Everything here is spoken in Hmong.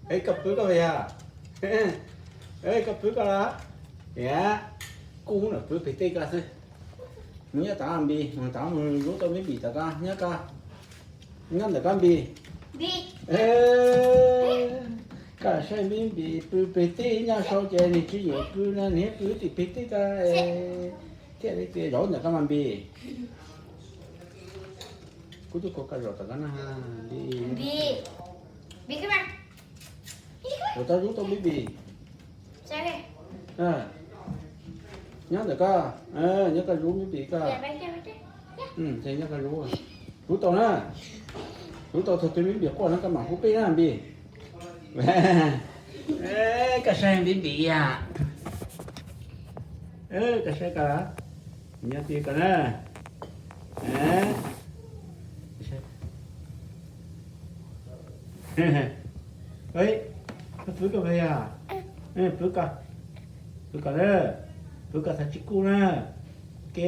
Koj pw koj yog, koj pw koj la, kuj mus pw pem tej ko xwb. Mus nyob tod Npis, mus tod mus zov tau me Npis tod ko, nyob ko, nyob ntawm ko Npis. Koj saib me Npis pw pem tej nyob sau ces nws tsis nyiam pw no, nws pw tim pem tej ko, thiaj li tias zov ntawm ko mas Npis. Kuv twb kho koj zaum tom ko na, Npis. Ua tau zov tau me Npis. Nyob ntawm ko, nyob ko zov me Npis ko. Nyob ko zov, zov tau na, zov tau thaum twg me Npis quaj no koj mam hu peb na Npis. Koj saib me Npis yom. Koj saib ko, nyob twj ko na. Koj pw koj yog, pw ko, pw ko na, pw ko txhob tsis kuj na. Ok.